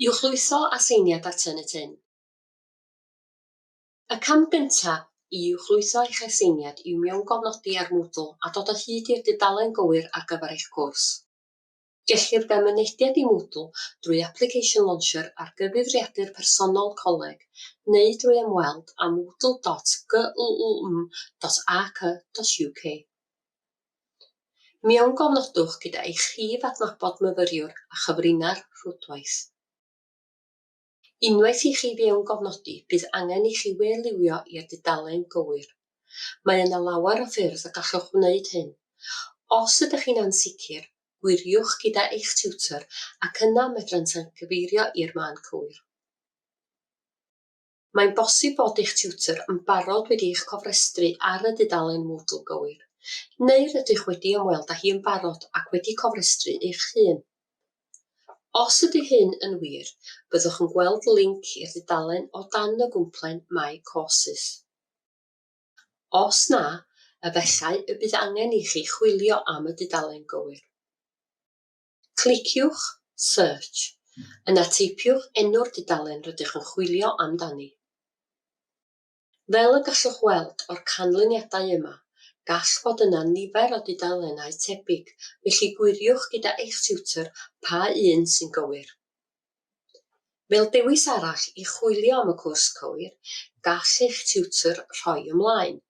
Uwchlwytho aseiniad ar Turnitin. Y cam gyntaf i uwchlwytho eich aseiniad yw mewngofnodi ar Moodle a dod o hyd i'r dudalen gywir ar gyfer eich cwrs. Gellir cael mynediad i Moodle drwy Application Launcher ar gyfrifiadur personol coleg neu drwy ymweld â moodle.gullm.ac.uk. Mewngofnodwch gyda eich rhif adnabod myfyriwr a chyfrinair rhwydwaith. Unwaith i chi fewngofnodi, bydd angen i chi we-liwio i'r dudalen gywir. Mae yna lawer o ffyrdd y gallwch wneud hyn. Os ydych chi'n ansicr, gwiriwch gyda eich tiwtor ac yna medrant eich cyfeirio i'r man cywir. Mae'n bosib bod eich tiwtor yn barod wedi eich cofrestru ar y dudalen Moodle gywir, neu rydych wedi ymweld â hi yn barod ac wedi cofrestru eich hun. Os ydy hyn yn wir, byddwch yn gweld linc i'r dudalen o dan y gwymplen My Courses. Os na, efallai y bydd angen i chi chwilio am y dudalen gywir. Cliciwch 'Search', yna teipiwch enw'r dudalen rydych yn chwilio amdani. Fel y gallwch weld o'r canlyniadau yma, gall fod yna nifer o dudalennau tebyg, felly gwiriwch gyda eich tiwtor pa un sy'n gywir. Fel dewis arall i chwilio am y cwrs cywir, gall eich tiwtor rhoi ymlaen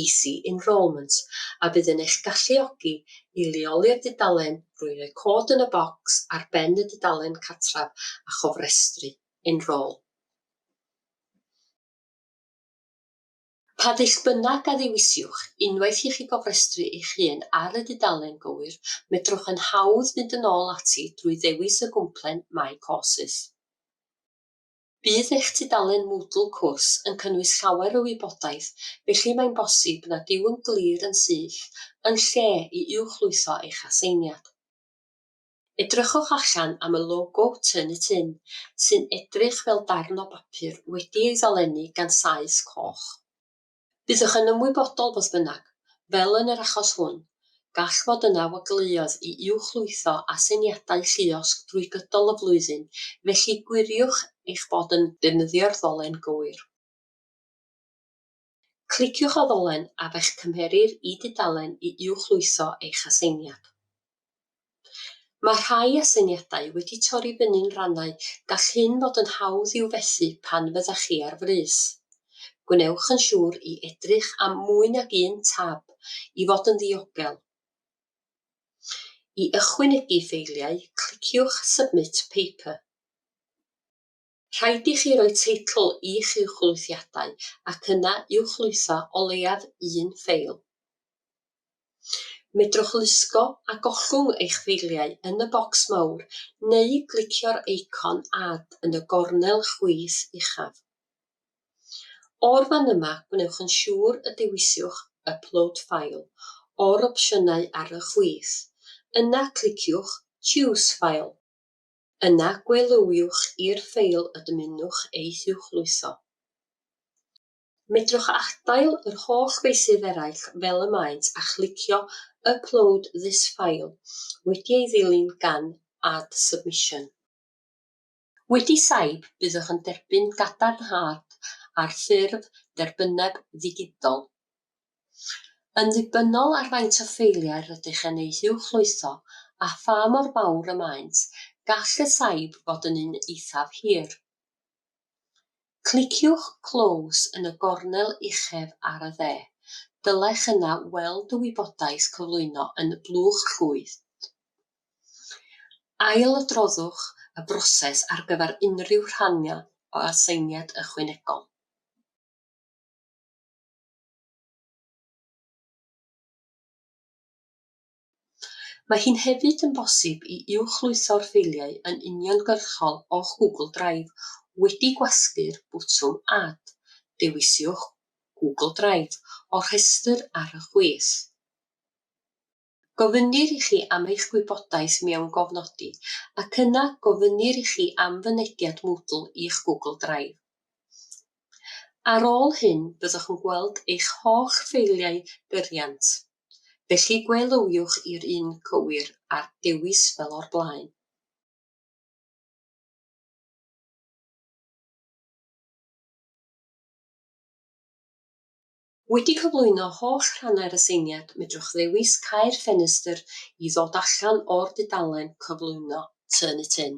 Easy Enrolment a fydd yn eich galluogi i leoli'r dudalen drwy roi cod yn y bocs ar ben y dudalen cartref a chofrestru Enrol. Pa ddull bynnag a ddewisiwch, unwaith i chi gofrestru eich hun ar y dudalen gywir, medrwch yn hawdd fynd yn ôl ati drwy ddewis y gwymplen My Courses. Bydd eich tudalen Moodle cwrs yn cynnwys llawer o wybodaeth, felly mae'n bosib nad yw'n glir yn syth yn lle i uwchlwytho eich aseiniad. Edrychwch allan am y logo Turnitin, sy'n edrych fel darn o bapur wedi ei ddolennu gan saeth coch. Byddwch yn ymwybodol, fodd bynnag, fel yn yr achos hwn, gall fod yna wagleoedd i uwchlwytho aseiniadau lluosg drwy gydol y flwyddyn, felly gwiriwch eich bod yn defnyddio'r ddolen gywir. Cliciwch y ddolen a fe'ch cymerir i dudalen i uwchlwytho eich aseiniad. Mae rhai aseiniadau wedi torri fyny'n rannau, gall hyn fod yn hawdd i'w fethu pan fyddech chi ar frys. Gwnewch yn siŵr i edrych am mwy nag un tab i fod yn ddiogel. I ychwanegu ffeiliau, cliciwch Submit Paper. Rhaid i chi roi teitl i'ch uwchlwythiadau ac yna uwchlwytho o leiaf un ffeil. Medrwch lusgo a gollwng eich ffeiliau yn y bocs mawr neu glicio'r eicon Add yn y gornel chwith uchaf. O'r fan yma, gwnewch yn siŵr y dewisiwch Upload File o'r opsiynau ar y chwith, yna cliciwch Choose File. Yna gwelywiwch i'r ffeil y dymunwch ei huwchlwytho. Medrwch adael yr holl feysydd eraill fel y maent a chlicio Upload this file wedi ei ddilyn gan Add submission. Wedi saib, byddwch yn derbyn gadarnhad ar ffurf derbynneb ddigidol. Yn ddibynnol ar faint o ffeiliau rydych yn eu huwchlwytho a pha mor fawr y maent, gall y saib fod yn un eithaf hir. Cliciwch Close yn y gornel uchaf ar y dde. Dylech yna weld y wybodaeth cyflwyno yn y blwch llwyd. Ailadroddwch y broses ar gyfer unrhyw rhannau o aseiniad ychwanegol. Mae hi'n hefyd yn bosib i uwchlwytho'r ffeiliau yn uniongyrchol o'ch Google Drive wedi gwasgu'r botwm Add, dewisiwch Google Drive o'r rhestr ar y chwith. Gofynnir i chi am eich gwybodaeth mewngofnodi ac yna gofynnir i chi am fynediad Moodle i'ch Google Drive. Ar ôl hyn, byddwch yn gweld eich holl ffeiliau gyriant, felly gwelywiwch i'r un cywir a'r dewis fel o'r blaen. Wedi cyflwyno holl rhannau'r aseiniad, medrwch ddewis cau'r ffenestr i ddod allan o'r dudalen cyflwyno Turnitin.